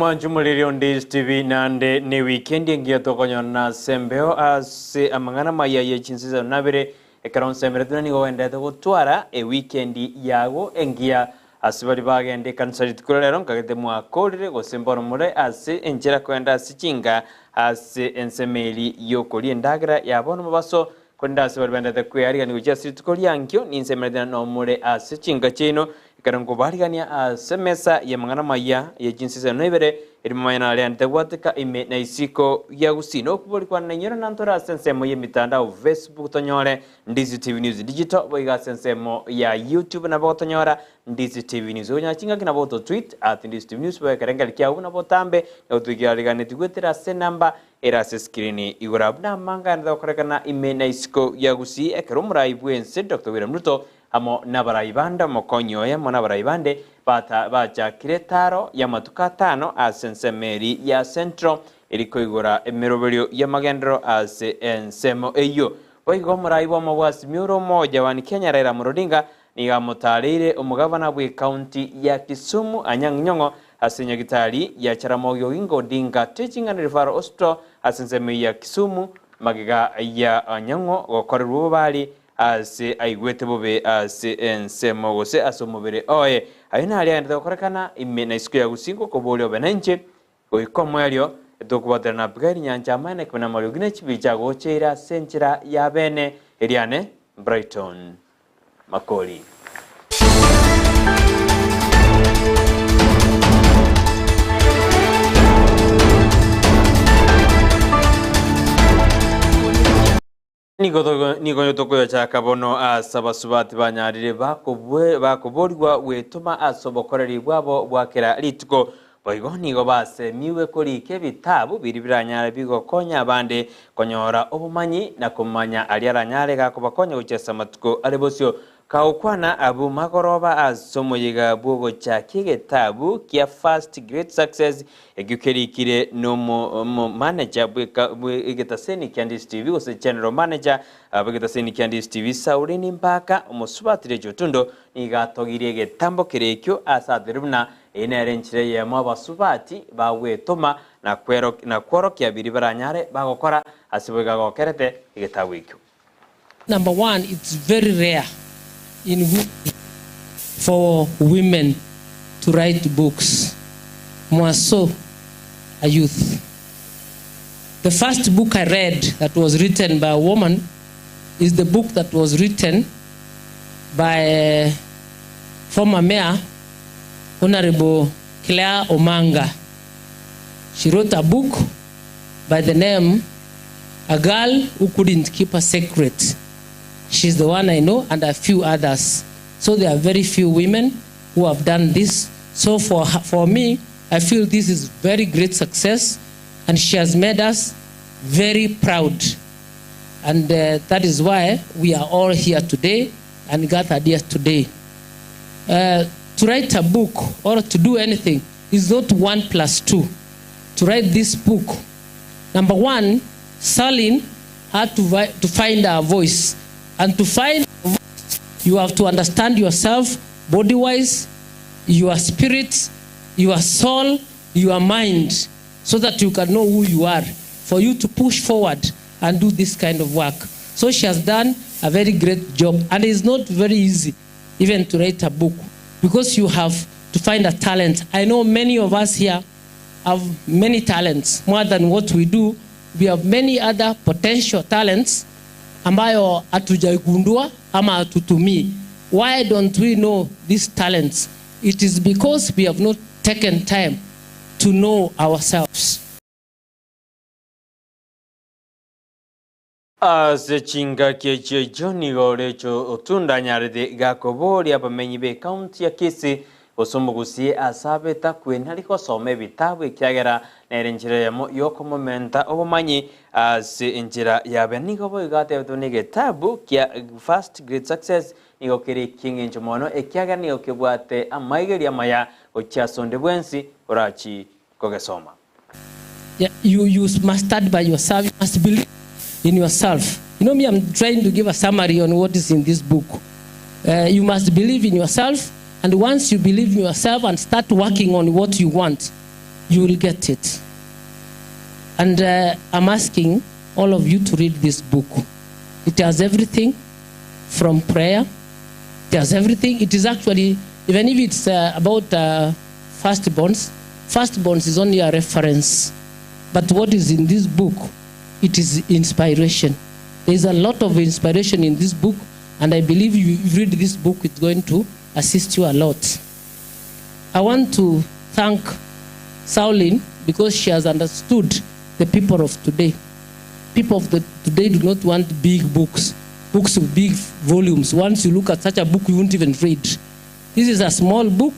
Omwanchi omoriri o Ndizi TV naende ne weekend engiya tokonyorana ase embeo ase amang'ana amaya ye chinsa nabere ekero nsemerete buna nigo ogenderete gotwara eweekend yago engiya ase baria bagenda ekanisa rituko ria rero nkagete mwakorire gose mbono more ase enchera kogenda ase chinka ase ensemo eri yokoria endagera ya bono mobaso Korende ase baria bendete kwearigania gochia ase rituko riankio, ninsemeretie na nomore ase chinka chiaino, ekero nkobaarigania ase emesa y'amang'ana amaya ye chinseseno na ibere, erio momanye naria ntebwateka ime na isiko ya gusii. Nokobori kwane nainyore na ntore ase ensemo y'emitandao Facebook tonyore Ndizi TV News Digital, boigo ase ensemo ya YouTube nabo gotonyora Ndizi TV News. Okonyora chingaki nabo gototweet at Ndizi TV News boigo ekerengerio kiao buna botambe, nigo toikiariganetie goetera ase enamba Ere ase eskirini igoro abwo namanga aendete gokorekana ime na isiko ya Gusii ekero omorai bw'ense Doctor William Ruto amo nabarai bande omokonyi oye amo nabarai bande bata bachakire etaro y'amatuko atano ase ensemo eri ya Central eri koigora emeroberio y'amagenderero ase ensemo eyio. Boigo omorai bw'amabwasimi ore omoja one Kenya Raila Amolo Odinga nigo amotareire omogavana bw'ecounty ya Kisumu Anyang' Nyong'o Ase Nyagitari ya Jaramogi Oginga Odinga Teaching and Referral Hospital ase ensemo ya Kisumu, magega ya Anyang'o gokorerwa obobari ase aigwete bobe ase ensemo gose ase omobere oye. Ayio naria agenderete gokorekana ime na isiko ya Gusii ngokoboria obe nainche goika omoerio tokobwaterana na Abigaili Nyancha amaene ekebe na amariogi ne chibicha agocheire ase enchera ya bene eriane Brighton. Makori. Nigo tokoyochaka bono ase abasubati banyarire bakoborigwa gwetoma ase obokoreri bwabo bwa kera rituko. Boigo nigo basemiwe korika ebitabu biria biranyare bigokonya abande konyora obomanyi na komanya aria aranyare gakobakonya gochia ase amatuko are bosio. Kagokwana abwo magoroba ase omoyega bw'ogochakia egetabu kia First Great Success ekio kerikire n'omomanager bw'egetaseni kia Ndizi TV gose General Manager bw'egetaseni kia Ndizi TV Saulini Mbaka omosubati Rachel Otundo nigo atogirie egetambo keria ekio ase aterire buna Eye nere enchera eyemo abasubati bagwetoma na kworokia biria baranyare bagokora ase boigo agokerete egetabu ekio. Number one it's very rare in women for women to write books more so a youth. The first book I read that was written by a woman is the book that was written by former mayor Honorable Claire Omanga. She wrote a book by the name A Girl Who Couldn't Keep a Secret. She's the one I know and a few others. So there are very few women who have done this. So for, for me, I feel this is very great success and she has made us very proud. And uh, that is why we are all here today and gathered here today. Uh, to write a book or to do anything is not one plus two. To write this book, number one, Salin had to, to find her voice. And to find voice, you have to understand yourself body wise, your spirit, your soul, your mind, so that you can know who you are, for you to push forward and do this kind of work. So she has done a very great job, and it's not very easy even to write a book because you have to find a talent. I know many of us here have many talents more than what we do. We have many other potential talents ambayo hatujaigundua ama hatutumii. Why don't we know these talents? It is because we have not taken time to know ourselves. Ase chingaki echio echio nigo Rachel Otundo anyarete gakoboria abamenyi b'ecounty ya Kisii gose omogusie ase abete akwenari gosoma ebitabu ekiagera nere enchera eyemo yokomomenta obomanyi ase enchera yabe. Nigo boigo atebete buna egetabu kia First Great Success nigo kere ekieng'encho mono ekiagera nigo kebwate amaigerio amaya gochia ase onde bwensi orachi kogesoma. You, you must start by yourself. You must believe in yourself. You know me, I'm trying to give a summary on what is in this book. Uh, you must believe in yourself, and once you believe in yourself and start working on what you want, You will get it. And I'm asking all of you to read this book. It has everything from prayer. It has everything. It is actually, even if it's about firstborns, firstborns is only a reference. But what is in this book, it is inspiration. There is a lot of inspiration in this book, and I believe you read this book, it's going to assist you a lot. I want to thank Sauline because she has understood the people of today. People of the today do not want big books, books with big volumes. Once you look at such a book, you won't even read. This is a small book,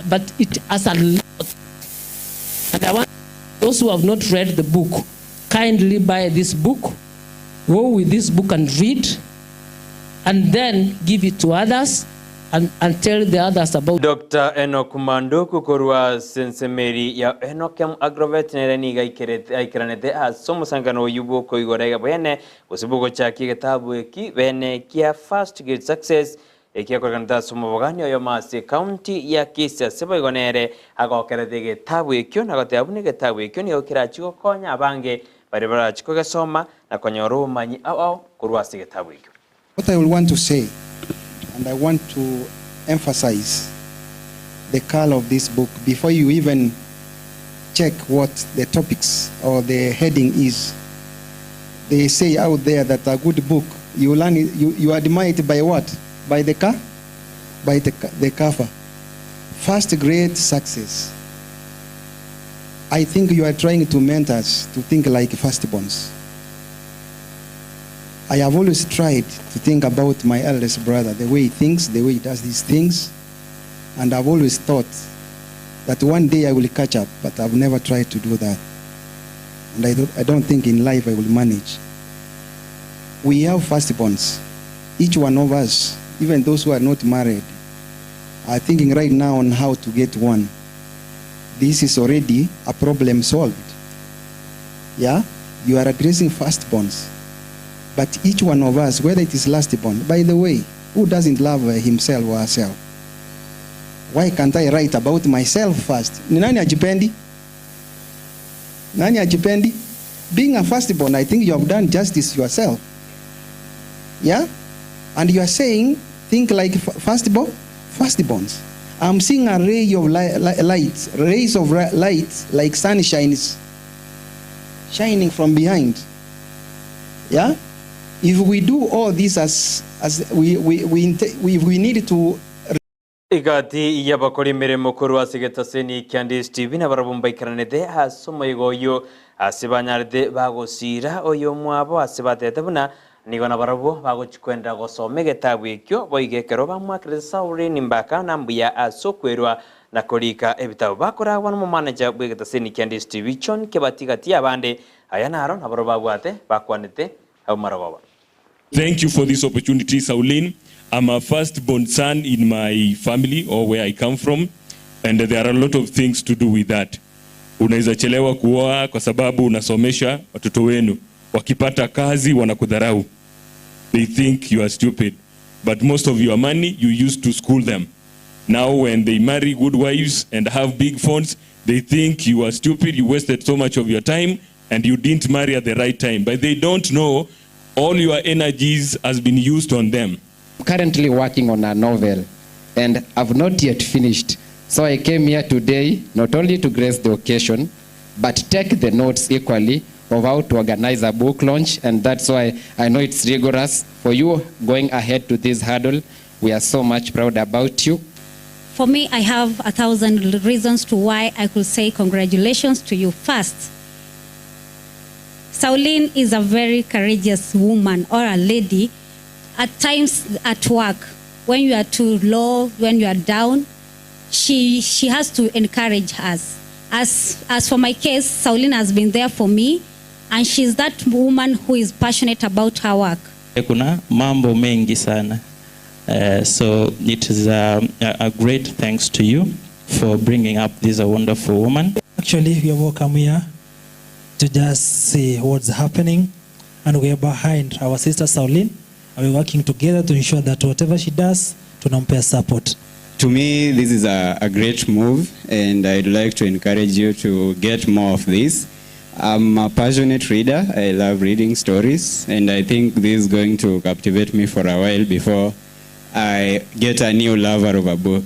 but it has a lot. And I want those who have not read the book, kindly buy this book, go with this book and read, and then give it to others and tell the others about. Dr. Enock Manduku korwa ase ensemeri ya Enokem Agrovet nere nigo aikeranete ase omosangano oyio bw'okoigora iga bene gose bw'ogochakia egetabu eki bene kia First Great Success ekiakorekanete ase omobogani oyomo ase ekaunti ya Kisii ase boigo nere agokerete egetabu ekio na goteba buna egetabu ekio nigo kerachie gokonya abange baria barachie kogesoma na konyora obomanyi ao ao korwa ase egetabu ekio. What I will want to say, and I want to emphasize the color of this book before you even check what the topics or the heading is. They say out there that a good book, you learn it, you admire it by what? By the car? By the cover. First great success. I think you are trying to mentor us to think like firstborns. I have always tried to think about my eldest brother, the way he thinks, the way he does these things. And I've always thought that one day I will catch up, but I've never tried to do that. And I don't think in life I will manage. We have firstborns. Each one of us, even those who are not married, are thinking right now on how to get one. This is already a problem solved. Yeah? You are addressing firstborns. But each one of us, whether it is lastborn, by the way, who doesn't love himself or herself? Why can't I write about myself first? Ni nani ajipendi? Nani ajipendi? Being a firstborn, I think you have done justice yourself. Yeah? And you are saying, think like firstborn, firstborns. I'm seeing a ray of light, rays of light like sunshine is shining from behind. Yeah? If we do all this as we need to Egati y'abakora emeremo korwa ase egetaseni kia DSTV nabarabwo mbaikaranete ase omoigo oyo ase banyarete bagosira oyo mwabo ase batete buna nigo nabarabwo bagochikwenda gosoma egetabu ekio boiga ekero bamwakerete Sauline Mbaka na mbuya ase okwerwa na korika ebitabu bakoragwa n'omomanager bwa egetaseni kia DSTV John Kebati gati y'abande aya naro nabarabwo babwate bakwanete abo marogoba. Thank you for this opportunity, Sauline. I'm a firstborn son in my family or where I come from, and there are a lot of things to do with that. Unaweza chelewa kuoa kwa sababu unasomesha watoto wenu. Wakipata kazi wanakudharau. They think you are stupid. But most of your money you use to school them. Now when they marry good wives and have big phones, they think you are stupid, you wasted so much of your time, and you didn't marry at the right time. But they don't know all your energies has been used on them. I'm currently working on a novel, and I've not yet finished. So I came here today not only to grace the occasion, but take the notes equally of how to organize a book launch, and that's why I know it's rigorous. For you going ahead to this hurdle, we are so much proud about you. For me, I have 1,000 reasons to why I could say congratulations to you. First, Sauline is a very courageous woman or a lady. At times at work, when you are too low, when you are down, she has to encourage us. As for my case, Sauline has been there for me, and she's that woman who is passionate about her work. Kuna mambo mengi sana. So it is a great thanks to you for bringing up this a wonderful woman. Actually, we have all come here to just see what's happening, and we are behind our sister Sauline, and we're working together to ensure that whatever she does, tunampea support. To me, this is a great move, and I'd like to encourage you to get more of this. I'm a passionate reader. I love reading stories, and I think this is going to captivate me for a while before I get a new lover of a book.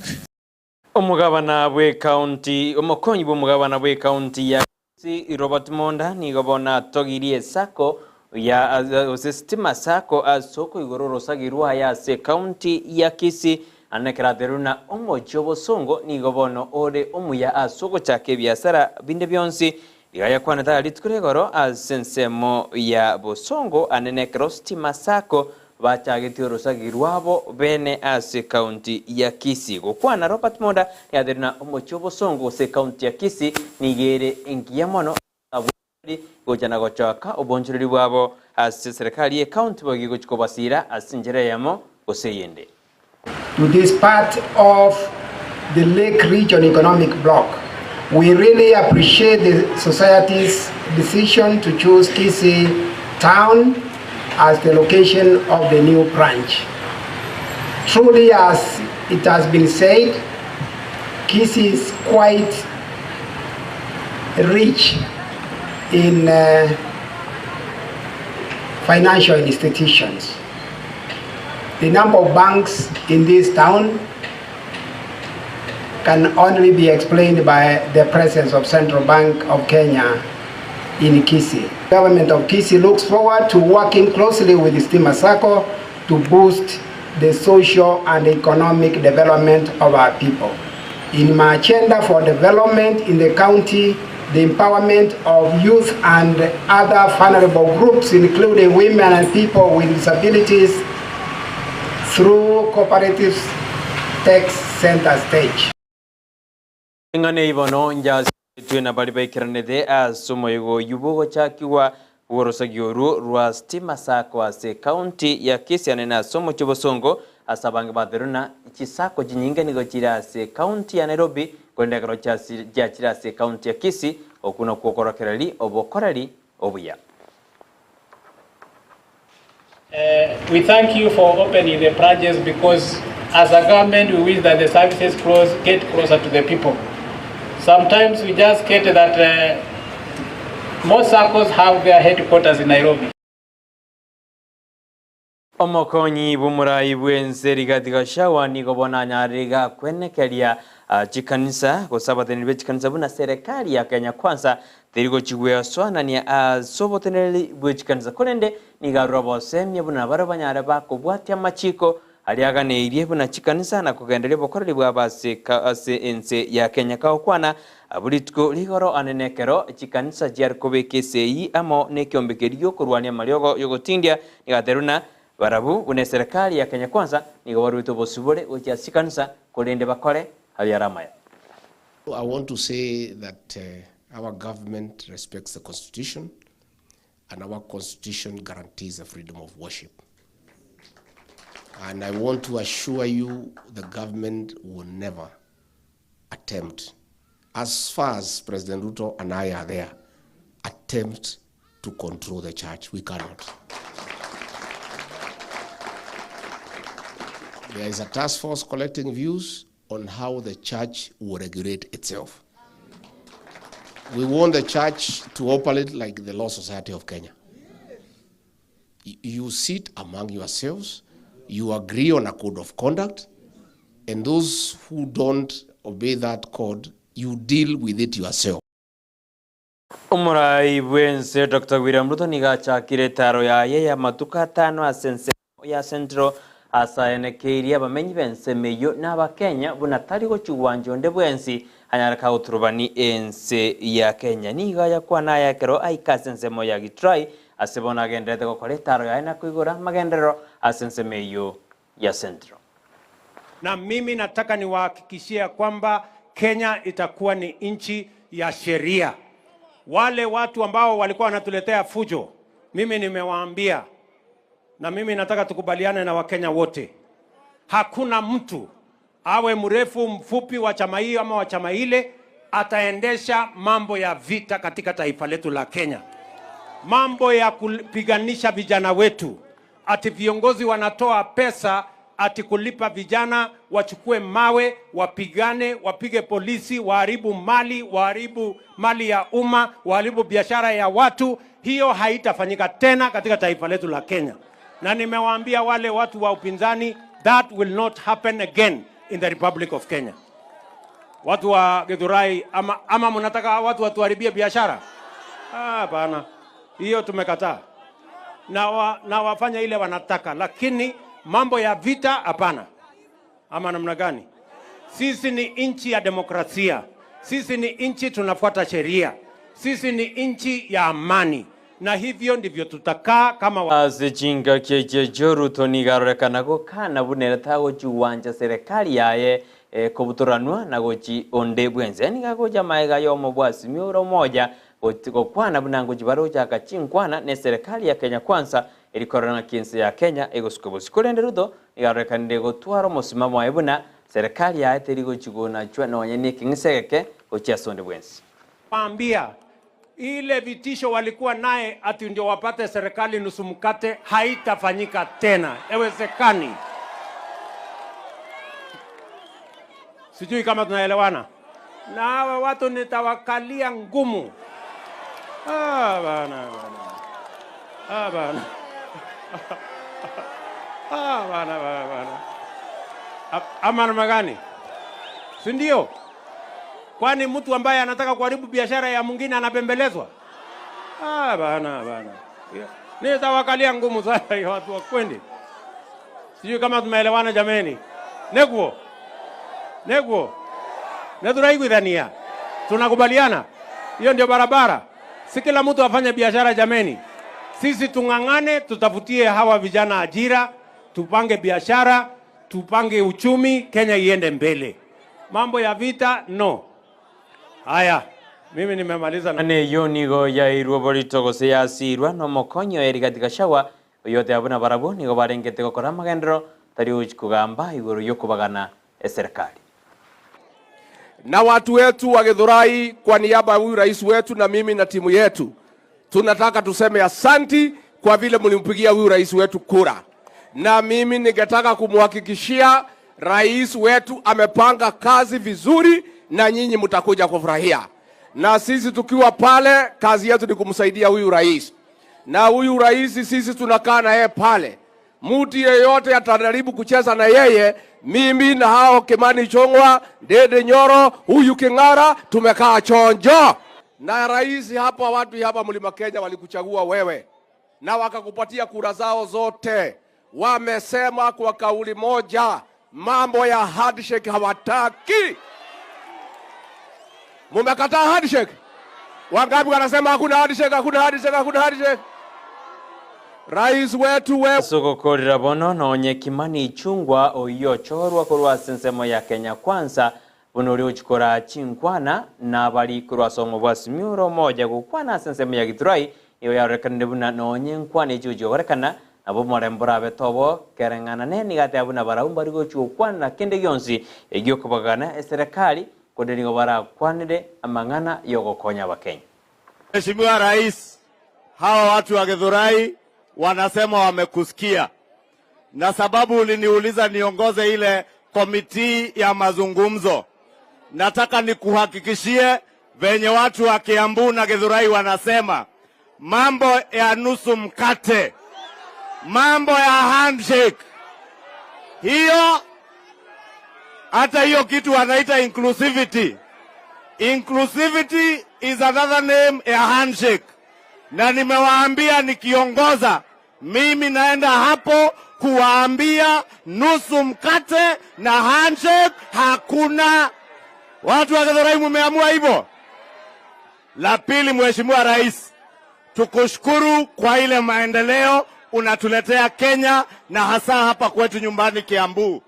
Omogabana bw'ekaunti Omokonyi bw'omogabana bw'ekaunti ya Kisii Robert Monda nigo bono atogirie esacco ya gose Stima Sacco ase okoigora orosagi rwaye ase ekaunti ya Kisii Ande ekero aterwe na omochie obosongo nigo bono ore omuya ase ogochaka ebiasara binde bionsi. Iga yakwanete aya rituko rigoro ase ensemo ya bosongo ande nekero Stima Sacco bachagetie orosagi rwabo bene ase ekaunti ya Kisii. Gokwana Robert Monda nigo aterwe na omochie obosongo gose ekaunti ya Kisii nigo ere engiya mono ase abwo gocha na gochoka obonchoreri bwabo ase serikali y'ekaunti boigo egochia kobasira ase enchera eyemo gose eyende. To this part of the Lake Region Economic Bloc. We really appreciate the society's decision to choose Kisii town as the location of the new branch. Truly, as it has been said, Kisii is quite rich in uh, financial institutions. The number of banks in this town can only be explained by the presence of Central Bank of Kenya in Kisii. Government of Kisii looks forward to working closely with Stima Sacco to boost the social and economic development of our people. In my agenda for development in the county, the empowerment of youth and other vulnerable groups, including women and people with disabilities, through cooperatives takes center stage. Eng'ana eyio bono njasetwe na baria baikeranete ase omoyega oyio bw'ogochakigwa bw'orosagia orwo rwa Stima Sacco ase ekaunti ya Kisii anene ase omochie Bosongo ase abange baterwe na chisacco chinyinge nigo chire ase ekaunti ya Nairobi korende ekero chiachire ase ekaunti ya Kisii okwo nakwo okorokereria obokoreri obuya. We thank you for opening the branches because as a government we wish that the services close, get closer to the people. Sometimes we just get that uh, most circles have their headquarters in Nairobi. Omokonyi bw'omorai bw'ense Rigathi Gachagua nigo bono anyarire iga kwenekeria chikanisa gose abateneneri be chikanisa buna serikali ya Kenya Kwanza teri gochigwesoanania ase oboteneneri bwe chikanisa korende nigo arure obosemia buna baria banyare bakobwatia amachiko aria aganeirie buna chikanisa na kogenderia obokoreri bwabo ase ase ense ya Kenya kagokwana abwo rituko rigoro ane nekero chikanisa chiare kobeka esegi amo nekiombe keria giokorwania amariogo yogotindia nigo aterwe na barabwo buna eserekari ya Kenya Kwanza nigo baruete obosibore gochia ase chikanisa korende bakore aria are amaya. I want to say that uh, our government respects the constitution and our constitution guarantees the freedom of worship. And I want to assure you the government will never attempt, as far as President Ruto and I are there, attempt to control the church. We cannot. There is a task force collecting views on how the church will regulate itself. We want the church to operate like the Law Society of Kenya. You sit among yourselves, you agree on a code of conduct, and those who don't obey that code, you deal with it yourself. Omorai bw'ense Doctor William Ruto nigo achakire etaro yaye y'amatuko atano ase ensemo ya Central ase aenekeirie abamenyi b'ensemo eyio na Abakenya buna tari gochigwancha onde bwensi anyare kagoturubani ense ya Kenya. Nigo ayakwana aya ekero aika ase ensemo ya Githurai ase bono agendererete gokora etaro yaye na koigora amagenderero ase ensemo eyio ya Central. Na mimi nataka niwahakikishie kwamba Kenya itakuwa ni nchi ya sheria. Wale watu ambao walikuwa wanatuletea fujo, mimi nimewaambia, na mimi nataka tukubaliane na Wakenya wote, hakuna mtu awe mrefu mfupi wa chama hii ama wa chama ile ataendesha mambo ya vita katika taifa letu la Kenya, mambo ya kupiganisha vijana wetu, ati viongozi wanatoa pesa ati kulipa vijana wachukue mawe wapigane, wapige polisi, waharibu mali, waharibu mali ya umma, waharibu biashara ya watu. Hiyo haitafanyika tena katika taifa letu la Kenya, na nimewaambia wale watu wa upinzani, that will not happen again in the Republic of Kenya. Watu wa Githurai, ama, ama mnataka watu watuharibie biashara? Ah, Hapana, hiyo tumekataa na, wa, na wafanya ile wanataka, lakini mambo ya vita hapana. Ama namna gani? Sisi ni nchi ya demokrasia, sisi ni nchi tunafuata sheria, sisi ni nchi ya amani, na hivyo ndivyo tutakaa kama wa Ase chingaki echi Ruto nigo arorekana gokana buna tagochiwancha serikali yaye eh, kobutoranwa na gochi onde bwense niga agocha maega yomo bwasimia ore omoja gokwana buna ngochi barochaka chinkwana na eserikali ya Kenya Kwanza erikorera ng'aki ense ya Kenya egosuka bosio. Korende Ruto nigo arorekanire gotwara omosimamo aye buna serikali yaye teri gochi konachwa nonye na ekeng'ese egeke gochia ase onde bwensi. Waambia ile vitisho walikuwa naye ati ndio wapate serikali nusu mkate haitafanyika tena, haiwezekani. Sijui kama tunaelewana. Na hawa watu nitawakalia ngumu. Ah, bana, bana. Ah, bana. Ah, bana, bana, bana. Ama namna gani? Si ndio? Kwani mtu ambaye anataka kuharibu biashara ya mwingine anapembelezwa? Ah, bana bana. Nitawakalia ngumu sana hiyo watu wa kwendi. Sijui kama tumeelewana jameni. Neguo. Neguo. Neturaiguithania. Tunakubaliana. Hiyo ndio barabara. Si kila mtu afanye biashara jameni. Sisi tung'ang'ane, tutafutie hawa vijana ajira, tupange biashara, tupange uchumi, Kenya iende mbele. Mambo ya vita no. Haya, mimi nimemaliza na Neyo nigo yairwe borito gose yasirwa nomokonyo eri katika shawa oyote abuna barabwo nigo barengete gokora amagendero tari gochi kogamba igoro yokobagana eserikali. Na watu wetu wa Githurai, kwa niaba ya huyu rais wetu na mimi na timu yetu, tunataka tuseme asanti kwa vile mlimpigia huyu rais wetu kura, na mimi ningetaka kumhakikishia rais wetu amepanga kazi vizuri, na nyinyi mtakuja kufurahia. Na sisi tukiwa pale, kazi yetu ni kumsaidia huyu rais, na huyu rais sisi tunakaa na yeye pale. Mtu yeyote atajaribu kucheza na yeye, mimi na hao Kimani Ichung'wa, Ndindi Nyoro, huyu King'ara, tumekaa chonjo. Na rais hapa, watu hapa Mlima Kenya walikuchagua wewe na wakakupatia kura zao zote. Wamesema kwa kauli moja, mambo ya handshake hawataki. Mumekataa handshake? Wangapi wanasema hakuna handshake, hakuna handshake, hakuna handshake? Rais wetu wewe Sogokorera bono nonye Kimani Ichung'wa oyio ochorwa korwa ase ensemo ya Kenya Kwanza buna oria ochikora chinkwana na bari korwa ase omo bwa Azimio la Umoja gokwana ase ensemo ya Githurai nigo yarorekanire buna nonye nkwana echi gochiokorekana nabo omorembe orabe tobo kereng'ana nene nigo ateba buna barabwo mbari gochi gokwana kende gionsi ekio okobagana eserekari konde nigo barakwanire amang'ana ya ogokonya abakenya. Mheshimiwa Rais, hawa watu wa Githurai wanasema wamekusikia, na sababu uliniuliza niongoze ile komiti ya mazungumzo, nataka nikuhakikishie venye watu wa Kiambu na Githurai wanasema mambo ya nusu mkate, mambo ya handshake, hiyo hata hiyo kitu wanaita inclusivity. Inclusivity is another name ya handshake, na nimewaambia nikiongoza mimi naenda hapo kuwaambia nusu mkate na handshake hakuna. Watu wa Githurai mumeamua hivyo. La pili, Mheshimiwa Rais, tukushukuru kwa ile maendeleo unatuletea Kenya na hasa hapa kwetu nyumbani Kiambu.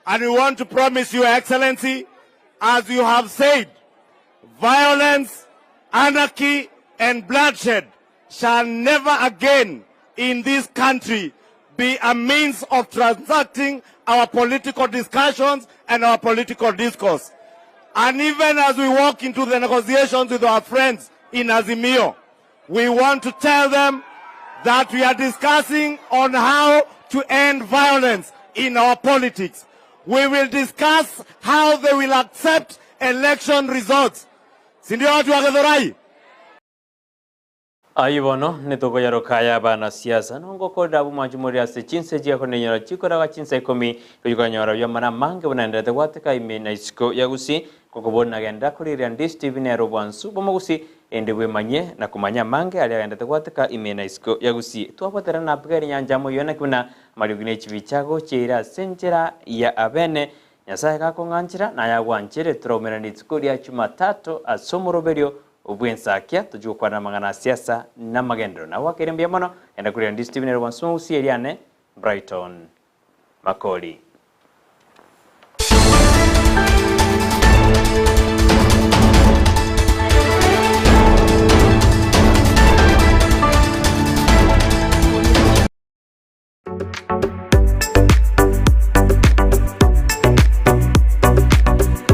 And we want to promise your excellency, as you have said, violence, anarchy and bloodshed shall never again in this country be a means of transacting our political discussions and our political discourse. And even as we walk into the negotiations with our friends in Azimio, we want to tell them that we are discussing on how to end violence, in our politics. We will discuss how they will accept election results. Si ndio watu wa Githurai? Ayio bono netokoyaroka aya abanasiasa, nongokorera abwo mwanche more ase chinse chiakonenyora chikoraga chinsa ikomi, gochia konyora biamana amange buna enderete gwateka ime na isiko ya Gusii, ngokobori nagenderera korigereria Ndisi TV nere obwansu bw'omogusii, erinde bwemanyie na komanya amange aria agenderete gwateka ime na isiko ya Gusii. Twabwaterana na Abigaili Nyanchama oyio naki buna amariogi ne chibicha agochiira ase enchera ya abene, Nyasae gakong'anchera naye agwanchere toraumerane rituko ria Chumatato ase omoroberio bw'ensakia tochie gokwana amang'ana a siasa na amagenderero. Nagwakeire mbuya mono, genda koria Ndisi TV nere bwansu mogusie eriane Brighton Makori.